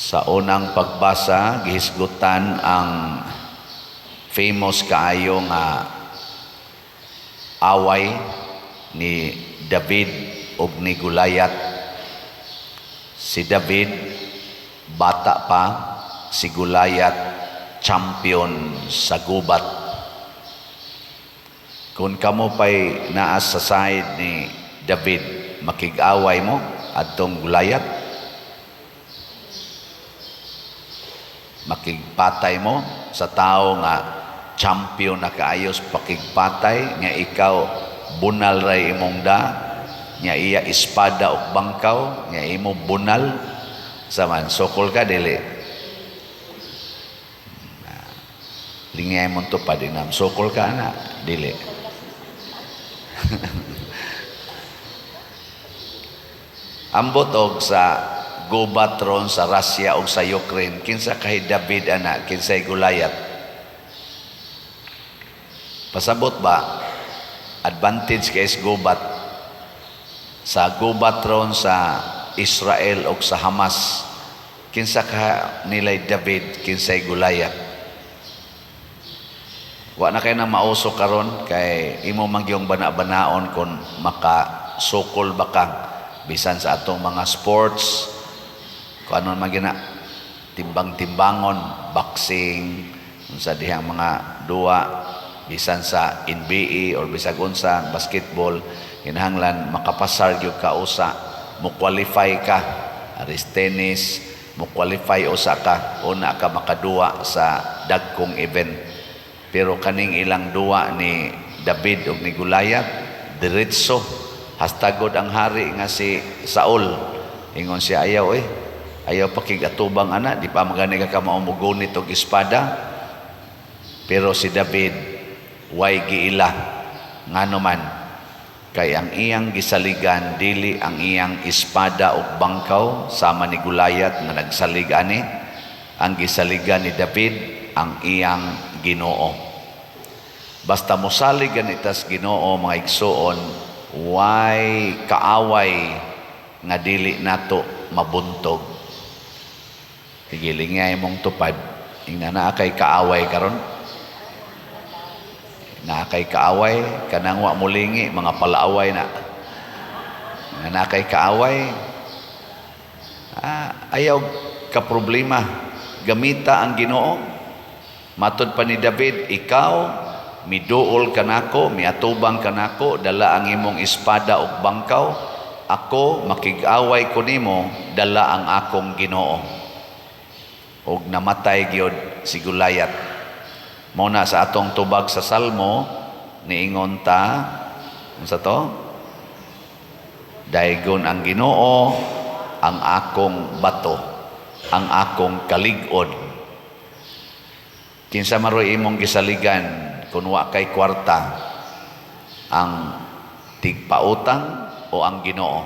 Sa unang pagbasa, gihisgutan ang famous kaayo nga away ni David ug ni Goliath. Si David bata pa, si Goliath champion sa gubat. Kung kamo pa'y naa sa side ni David, makig-away mo adtong Goliath? Makigpatay mo sa tao nga champion na kaayos pakigpatay, nga ikaw bunal ray imong da, nga iya espada ug bangkaw, nga imo bunal sa man, sokol ka dili? Lingay mo tupad inam, sokol ka na dili? Ambot og sa gubat ron sa Russia og sa Ukraine, kinsa kay David ana, kinsay Goliath? Pasabot ba, advantage kay gubat sa gubat ron sa Israel og sa Hamas, kinsa ka nilay David, kinsay Goliath? Wa na kay na mauso karon kay imo man gyung bana-banaon kon makasukol ba ka bisan sa atong mga sports, kung ano man gina timbang-timbangon, boxing, unsa dihang mga duwa, bisan sa NBA or bisag unsa, basketball, kinahanglan makapasar gyud ka usa, mo qualify ka. Aris tennis, mo qualify usa ka, una ka makaduwa sa dagkong event. Pero kaning ilang duwa ni David ug ni Goliath, diretso hastagod ang hari nga si Saul. Ingon siya, "Ayaw eh, ayaw pakigatubang ana, di pa magani ka kamao mogunit og espada." Pero si David way giila. Ngano man? Kay ang iyang gisaligan dili ang iyang espada ug bangkaw sama ni Goliath nga nagsalig ani. Ang gisaligan ni David ang iyang Ginoo. Basta mosalig ganitas Ginoo, mga igsuon, way kaaway nga dili nato mabuntog. Sige, lingay mong tupad. Ingna, naa kay kaaway karon? Naa kay kaaway? Kanang wa mulingi, mga palaaway na. Nga naa kay kaaway? Ah, ayaw ka problema. Gamita ang Ginoo. Matod pa ni David, "Ikaw miduol kanako, miatubang kanako, dala ang imong espada ug bangkaw. Ako makig-away ko nimo, dala ang akong Ginoo." Og namatay gyud si Goliath. Mao na sa atong tubag sa Salmo, niingon ta, unsa to? "Daygon ang Ginoo, ang akong bato, ang akong kalig-on." Kinsa maroy imong gisaligan kung wa kay kwarta? Ang tigpautang o ang Ginoo?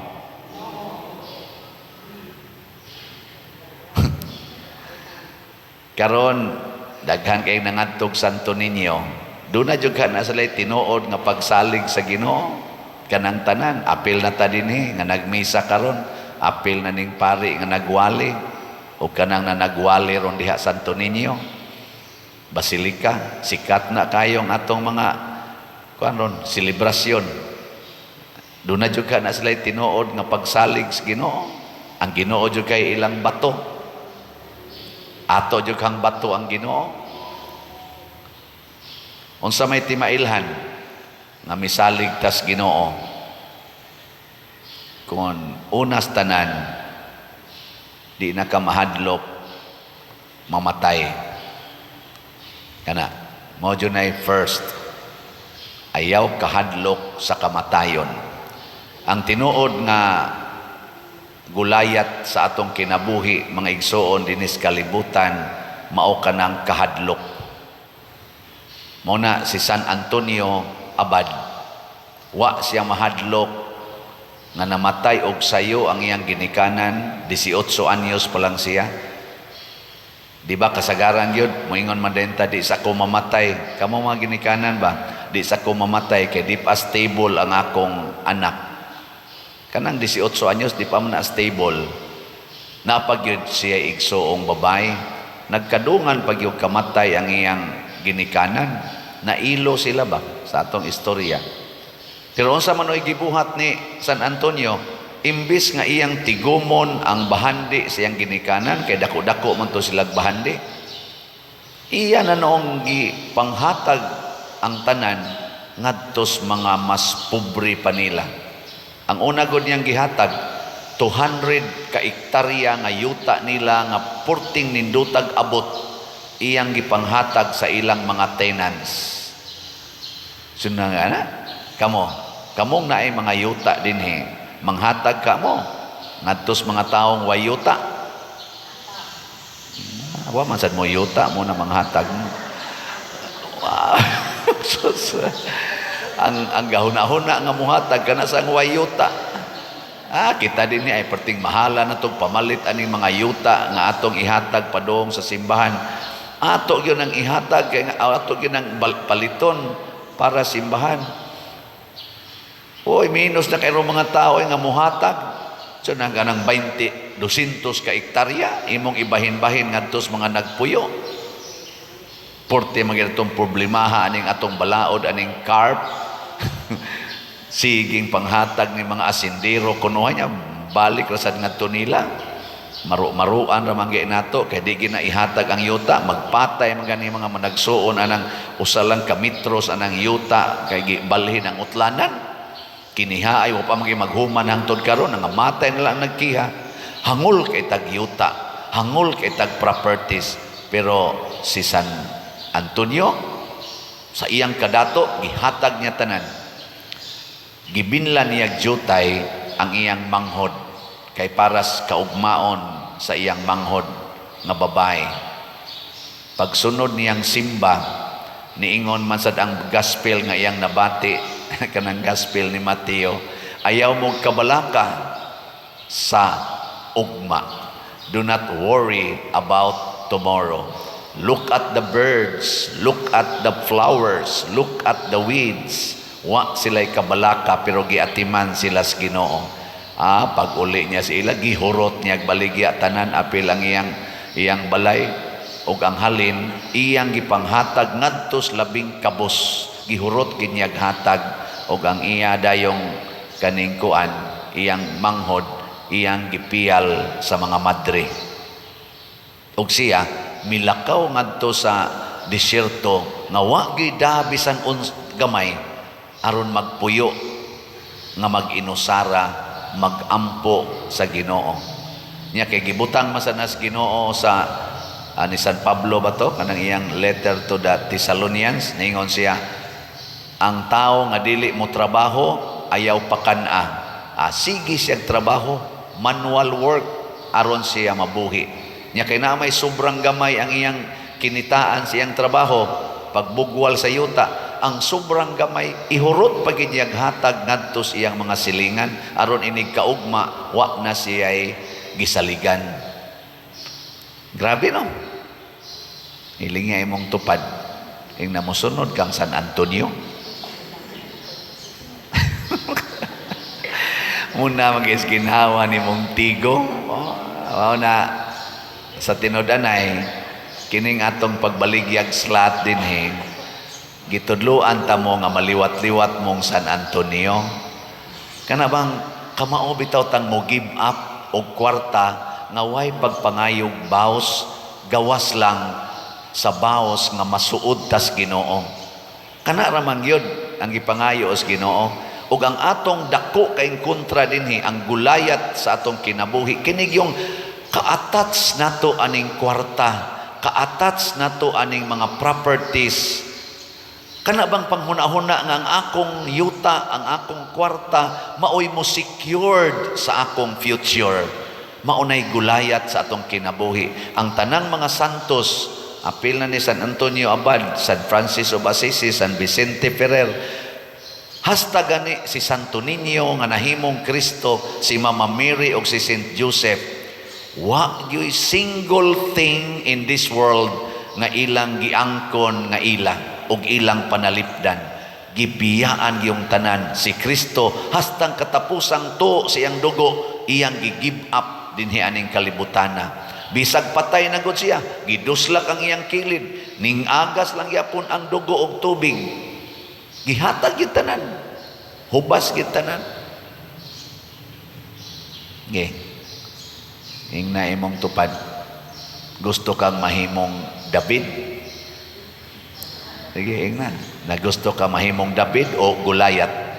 Karon daghan kay nangadtog Santo Niño. Doon na jud ka na sila tinuod nga pagsalig sa Ginoo. Kanang tanan, apil na ta dinhi nga nagmisa karon, apil na ning pari nga nagwali o kanang na nagwali ron diha Santo Niño. Basilika, sikat na kayong atong mga kuan ron, selebrasyon. Doon na jud ka na sila tinuod nga pagsalig sa Ginoo. Ang Ginoo jud kay ilang bato. Ato jud kang bato ang Ginoo. Unsa may timailhan nga misalig tas Ginoo? Kung unas tanan di na ka mahadlok mamatay. Kana mao jud nay first, ayaw kahadlok sa kamatayon. Ang tinuod nga Goliath sa atong kinabuhi, mga igsoon, dinis kalibutan, mao kanang kahadlok. Mao na si San Antonio Abad, wa siya mahadlok nga namatay og sayo ang iyang ginikanan, 18 anyos pa lang siya. Di ba kasagaran gyud moingon man din ta, "Di sa ko mamatay." Kamo mga ginikanan ba, "Di sa ko mamatay kay di pa stable ang akong anak." Kanang 18 anyos, di pa man na stable. Naa pa gyud siya igsuong babae. Nagkadungan pa gyud kamatay ang iyang ginikanan. Nailo sila ba sa atong istorya. Pero unsa man oy gibuhat ni San Antonio, imbis nga iyang tigumon ang bahandi sa iyang ginikanan, kay dako-dako man to silag bahandi, iya na noong gipanghatag ang tanan ngadtos mga mas pobre pa nila. Ang una gud niyang gihatag, 200 ka ektarya nga yuta nila nga purting nindutag abot, iyang gipanghatag sa ilang mga tenants. Suna nga na, kamo, kamong naay mga yuta dinhi, manghatag ka mo ngadtos mga taong way yuta. Ah, wa man sad mo yuta mo na manghatag mo. Wow. Sus. Ang gahuna-huna nga muhatag kana sa way yuta. Ah, kita din ay perting mahala na tong pamalit aning mga yuta nga atong ihatag padung sa simbahan. Ato gyud ang ihatag kay ato gyud ang paliton para simbahan. Uy, minus na kayo mga tao ay nga muhatag. So nang ganang 20, 200 ka ektarya, imong ibahin-bahin ngadto sa mga nagpuyo. Porte mga itong problemaha aning atong balaod aning CARP. Siging panghatag ni mga asindero kunuhay niya balik ra sad ngadto nila. Maru-maruan ra man gyud nato kay di gina ihatag ang yuta, magpatay man gani mga managsuon anang usa lang ka metros anang yuta kay gibalhin ang utlanan. Kiniha ay wa pa man maghuman hangtod karon, nangamatay na lang nagkiha. Hangol kay tag yuta, hangol kay tag properties, pero si San Antonio sa iyang kadato gihatag niya tanan. Gibinlan niya jutay ang iyang manghod kay paras kaugmaon sa iyang manghod nga babae. Pagsunod niyang simba, niingon man sad ang gospel nga iyang nabati, kanang gospel ni Mateo, "Ayaw mo kabalaka sa ugma." Do not worry about tomorrow. Look at the birds, look at the flowers, look at the weeds. Wa sila'y kabalaka pero giatiman sila sa Ginoo. Ah, pag uli niya sa ila, gihurot niya baligya tanan apil ang iyang iyang balay ug ang halin iyang gipanghatag ngadto sa labing kabos, gihurot ginyag hatag ug ang iya dayong kaning kuan, iyang manghod, iyang gipiyal sa mga madre ug siya milakaw ngadto sa disyerto nga wa gida bisan gamay aron magpuyo nga mag-inusara, magampo sa Ginoo niya, kay gibutang masanas Ginoo sa ni San Pablo ba to, kanang iyang letter to the Thessalonians, ningon siya, ang tao nga dili mo trabaho ayaw pakan-a. Ah, sige siya trabaho, manual work, aron siya mabuhi niya, kay na may sobrang gamay ang iyang kinitaan sa iyang trabaho pagbugwal sa yuta, ang sobrang gamay ihurot pa gid niyag hatag ngadto sa iyang mga silingan aron inig kaugma wa na siya'y gisaligan. Grabe, no? Hiling niya imong tupad ing namusunod kang San Antonio. Muna mag ginhawa ni mong tigo. Oh, na sa tinud-anay kining atong pagbaligyag slot dinhi, gitudloan ta mo nga maliwat-liwat mong San Antonio. Kana bang kamao bitaw tang mo give up og kwarta nga way pagpangayog baos, gawas lang sa baos nga masuod tas Ginoo. Kana ra man gyud ang gipangayo sa Ginoo. Ug ang atong dako kay kontra dinhi, ang gulayat sa atong kinabuhi, kini yung ka-attach nato aning kwarta, ka-attach nato aning mga properties. Kana bang panghuna-huna nga ang akong yuta, ang akong kwarta maoy mo secured sa akong future? Maunay gulayat sa atong kinabuhi. Ang tanang mga santos, apil na ni San Antonio Abad, San Francis of Assisi, San Vicente Ferrer, hasta gani si Santo Niño nga nahimong Kristo, si Mama Mary ug si Saint Joseph, wa gyuy single thing in this world nga ilang giangkon nga ila ug ilang panalipdan. Gibiyaan yung tanan. Si Kristo, hastang katapusang to sa iyang dugo, iyang gi-give up. dinhi aning kalibutana. Bisag patay na gud siya, giduslak ang iyang kilid, ning agas lang yapon ang dugo og tubig. Gihatag gyud tanan. Hubas gyud tanan. Ge. Ingna imong tupad. Gusto kang mahimong David? Sige, ingna. Na gusto ka mahimong David o Goliath?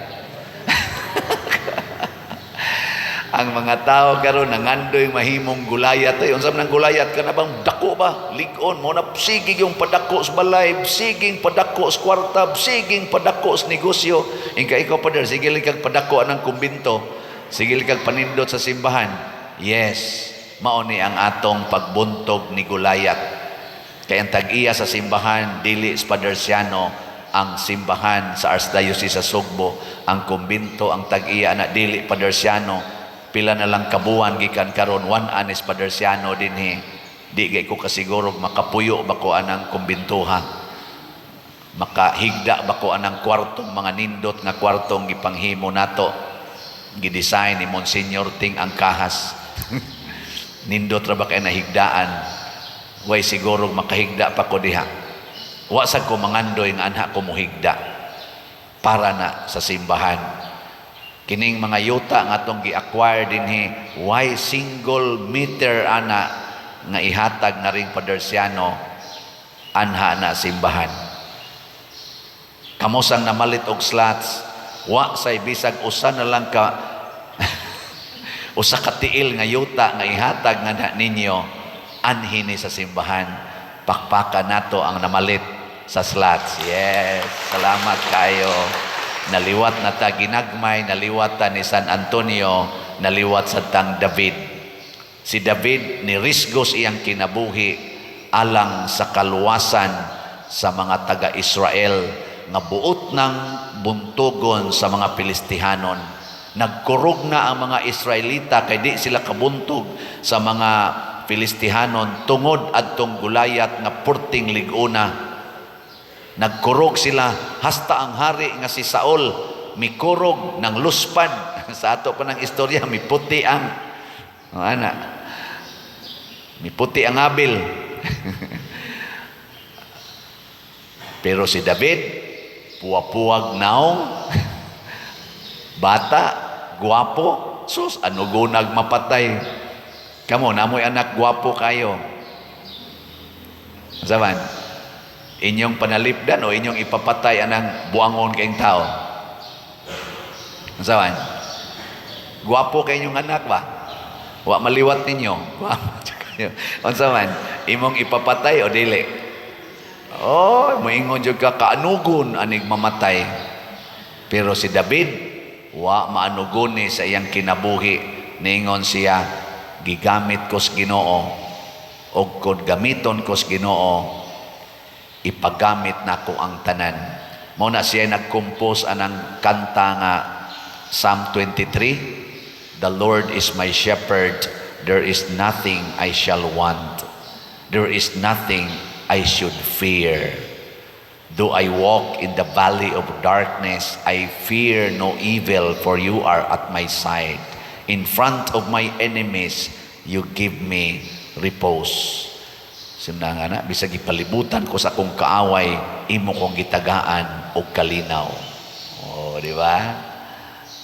Ang mga tao karon nangandoy mahimong Goliath ay unsa man ang Goliath, kana bang dako ba, lig-on mo na, sige yung padako sa balay, siging padako sa kwarta, siging padako sa negosyo. Ingka ikaw, pader, sige lang kag padako anang kumbinto, sige lang kag panindot sa simbahan. Yes, mao ni ang atong pagbuntog ni Goliath, kay ang tag-iya sa simbahan dili sa Padersiano. Ang simbahan sa Archdiocese sa Sugbo, ang kumbinto, ang tag-iya na dili Padersiano. Pila na lang kabuan gikan karon one anis Padersiano dinhi. Di gay ko kasiguro makapuyo ba ko anang kumbintuha, makahigda ba ko anang kwartong, mga nindot nga kwartong gipanghimo nato, gidesign ni Monsignor Ting ang kahas. Nindot ra ba kay nahigdaan? Way siguro makahigda pa ko diha. Wa sad ko mangandoy nga anha ko mohigda para na sa simbahan. Kining mga yuta nga atong gi-acquire dinhi, why single meter ana nga ihatag na ring Padersiano, anha na simbahan. Kamo sang namalit og slots, wa say bisag usa na lang ka usa ka tiil nga yuta nga ihatag nga na ninyo, anhi ni sa simbahan. Pakpaka nato ang namalit sa slots. Yes, salamat kayo. Naliwat na ta ginagmay, naliwat ta ni San Antonio, naliwat sa tang David. Si David ni risgos iyang kinabuhi alang sa kaluwasan sa mga taga-Israel nga buot ng buntugon sa mga Pilistihanon. Nagkurog na ang mga Israelita kay di sila kabuntog sa mga Filistihanon tungod adtong Goliath nga purting lig-una. Nagkurog sila hasta ang hari nga si Saul mikurog ng luspad. Sa ato pa ng istorya, miputi ang, oh, ana, miputi ang abil. Pero si David, puwa-puwag naong bata, guwapo, sus, ano gunag mapatay. Kamo, namoy anak guwapo kayo. Saban, inyong panalipdan o inyong ipapatay anang buangon kayong tao? Saban, guwapo kay inyong anak ba? Wa maliwat ninyo. Guwapo kayo. Unsa man, imong ipapatay o dili? Oh, moingon jud ka, kaanugon anig mamatay. Pero si David, wa maanugoni sa iyang kinabuhi. Ningon siya, gigamit ko sa Ginoo, og kon gamiton ko sa Ginoo, ipagamit nako ang tanan. Mao na siya nagkompose anang kanta nga Psalm 23, "The Lord is my shepherd, there is nothing I shall want. There is nothing I should fear. Though I walk in the valley of darkness, I fear no evil, for you are at my side. In front of my enemies, you give me repose." Simna nga na, bisag ipalibutan ko sa akong kaaway, imo kong gitagaan og kalinaw. Oh, di ba?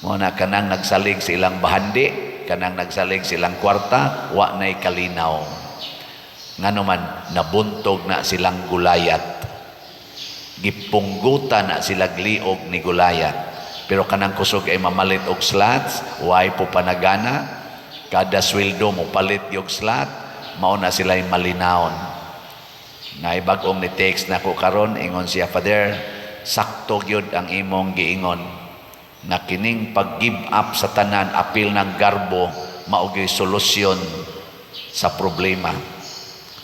Mo na kanang nagsalig sa ilang bahandi, kanang nagsalig sa ilang kwarta, wa nay kalinaw. Ngano man, nabuntog na silang Goliath. Gipunggutan na sila liog ni Goliath. Pero kanang kusog ay mamalit og slots, way po panagana, kada sweldo mo palit og slot, mao na sila'y malinawon. Naibag-ong ni text nako karon, ingon siya, "Father, sakto gyud ang imong giingon na kining pag-give up sa tanan apil ng garbo mao gyud solusyon sa problema.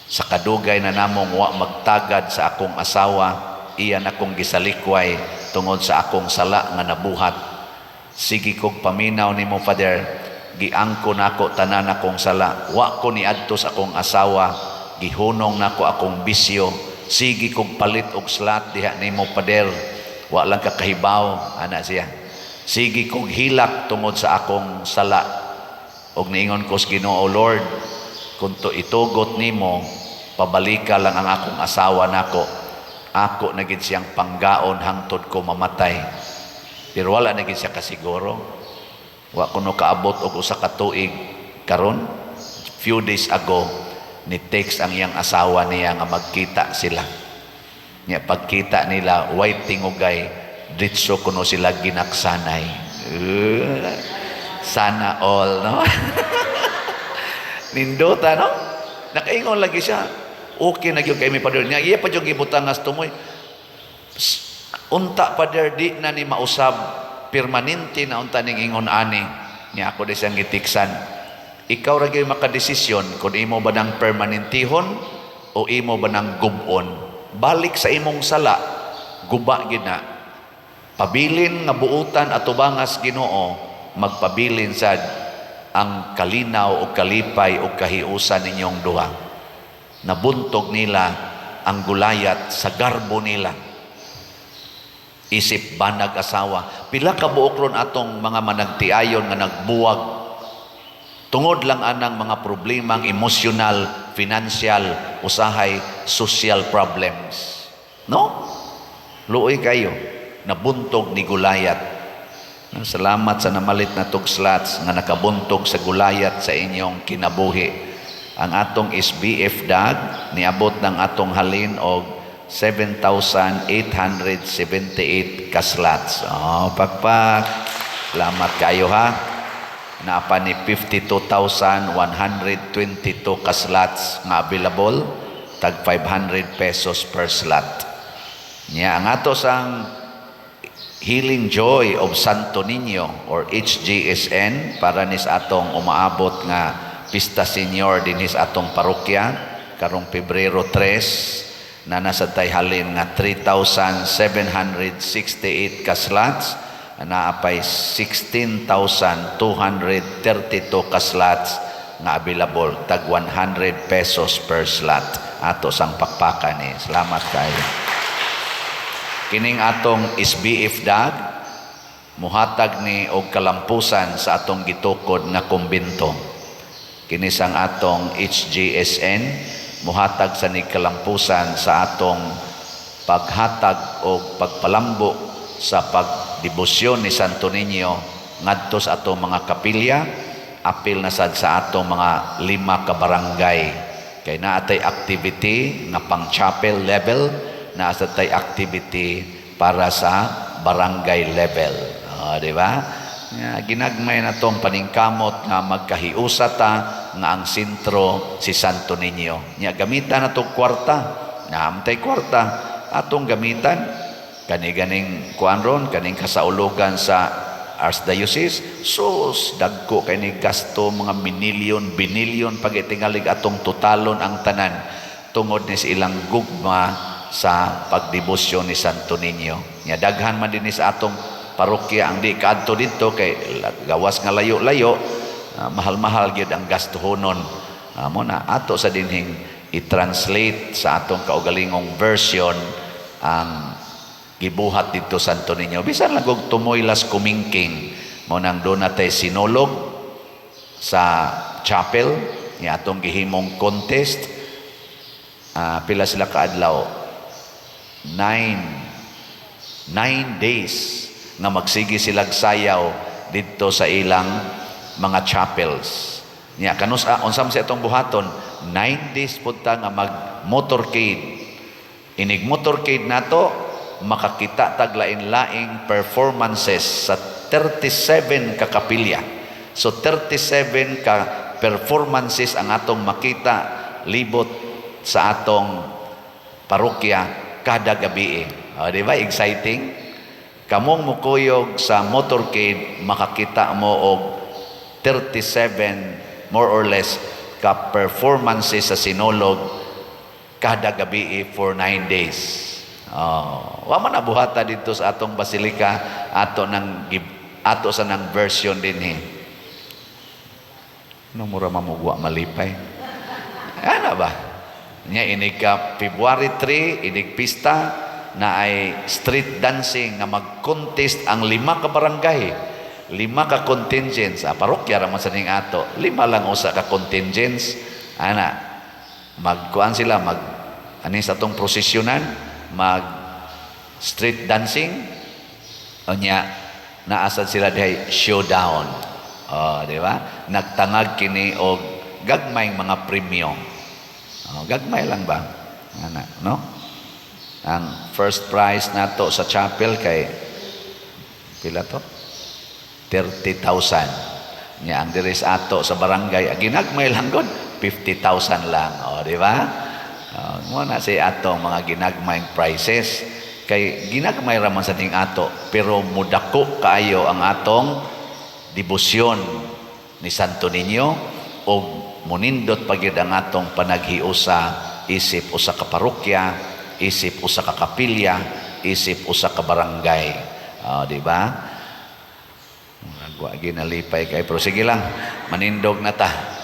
Sa kadugay na namong wa magtagad sa akong asawa, iya na kong gisalikway tungod sa akong sala nga nabuhat. Sige kog paminaw nimo, Father, giangko nako tanan akong sala. Wa ko niadto sa akong asawa, gihunong nako akong bisyo. Sige kog palit og slot diha nimo, Father. Wa lang ka kahibaw," ana siya. "Sige kog hilak tungod sa akong sala." Og niingon ko sa Ginoo, "Lord, kung to itugot nimo, pabalika lang ang akong asawa nako. Ako na gid siyang panggaon hangtod ko mamatay." Pero wala na gid siya kasiguro. Wa kuno kaabot og usa ka tuig karon, few days ago, ni text ang iyang asawa niya nga magkita sila. Nya pagkita nila, way tingugay, ditso kuno sila ginaksanay. Sana all, no? Nindota, no? Nakaingon lagi siya. Okay na gyud kay mi, Pader. Nya iya pa gyud gibutang nga tumoy. Unta, Pader, di na ni mausab, permanente na unta ning ingon ani. Nya ako di siyang gitiksan. Ikaw ra gyud makadesisyon kung imo ba nang permanentihon o imo ba nang gub-on. Balik sa imong sala, guba gid na. Pabilin nga buutan atubangas Ginoo, magpabilin sad ang kalinaw o kalipay o kahiusan ninyong duha. Nabuntog nila ang Gulayat sa garbo nila. Isip banag asawa. Pila ka buok ron atong mga managtiayon nga nagbuwag tungod lang anang mga problemang emosyonal, financial, usahay social problems. No? Luoy kayo. Nabuntog ni Gulayat. Salamat sa namalit na tug slots nga nakabuntog sa Gulayat sa inyong kinabuhi. Ang atong SBF DAG niabot ng atong halin og 7,878 ka slots. Oh, pakpak. Salamat kayo ha. Naa pa ni 52,122 ka slots nga available, tag 500 pesos per slot. Nya ang ato sang Healing Joy of Santo Niño or HJSN para nis atong umaabot nga Pista Senior dinhi sa atong parokya karong Pebrero 3 na nasa tay halin nga 3,768 ka slots, naa pay 16,232 ka slots nga available, tag 100 pesos per slot. Ato sang pakpakan ni. Salamat kayo. Kining atong SBF DAG muhatag ni og kalampusan sa atong gitukod nga kumbento. Kini sang atong HJSN muhatag sa ni kalampusan sa atong paghatag og pagpalambo sa pagdebosyon ni Santo Niño ngadto sa atong mga kapilya, apil na sad sa atong mga lima ka barangay, kay naa tay activity nga pang chapel level, naa sad tay activity para sa barangay level. Oh, di ba? Nga, ginagmay na tong paningkamot nga magkahiusa ta nga ang sentro si Santo Niño. Nya gamitan na tong kwarta. Naamtay kwarta atong gamitan kani ganing kuan ron, kaning kasaulugan sa Archdiocese. Sus, dagko kay ni gasto, mga minilyon binilyon pag itingalig atong totalon ang tanan, tungod ni sa ilang gugma sa pagdebosyon ni Santo Niño. Nya daghan man dinhi sa atong parokya ang di kaadto didto kay gawas nga layo-layo, mahal-mahal gyud ang gastuhonon. Mo na ato sa dinhing i-translate sa atong kaugalingong version ang gibuhat didto Santo Niño. Bisan lang og tumoy las kumingking, mo nang doon natay sinulog sa chapel ni atong gihimong contest. Pila sila kaadlaw? 9 days nga magsige silag sayaw didto sa ilang mga chapels. Nya kanus unsa man sa atong buhaton, 9 days pud ta nga mag motorcade. Inig motorcade nato, makakita tag lain-laing performances sa 37 ka kapilya. So 37 ka performances ang atong makita libot sa atong parokya kada gabi. O, di ba? Exciting? Kamong mukuyog sa motorcade, makakita mo og 37 more or less ka performances sa sinulog kada gabi for 9 days. Oh, wa man na buhata dito sa atong basilika, ato sa nang version dinhi. No mura mamugwa malipay. Ano ba? Nya inig ka February 3, inig pista na ay street dancing nga mag-contest ang lima ka barangay. Lima ka contingents, parokya ra man sa ning ato. Lima lang usa ka contingents ana, magkuan sila, mag ani sa atong prosesyonan, mag street dancing. Unya naasad sila dihay showdown. Oh, di ba? Nagtangag kini og gagmay mga premyo. Oh, gagmay lang ba ana, no? Ang first prize nato sa chapel kay pila to? 30,000. Nya ang diri sa ato sa barangay, ginagmay lang gud, 50,000 lang. O, di ba? Oh, mo na si atong mga ginagmay prizes kay ginagmay ra man sa ning ato, pero mudako kaayo ang atong debosyon ni Santo Niño og munindot pa gyud ang atong panaghiusa isip usa ka parokya, isip usa ka kapilya, isip usa ka barangay. Oh, di ba? Wa ginalipay kay, pero sige lang, manindog na ta.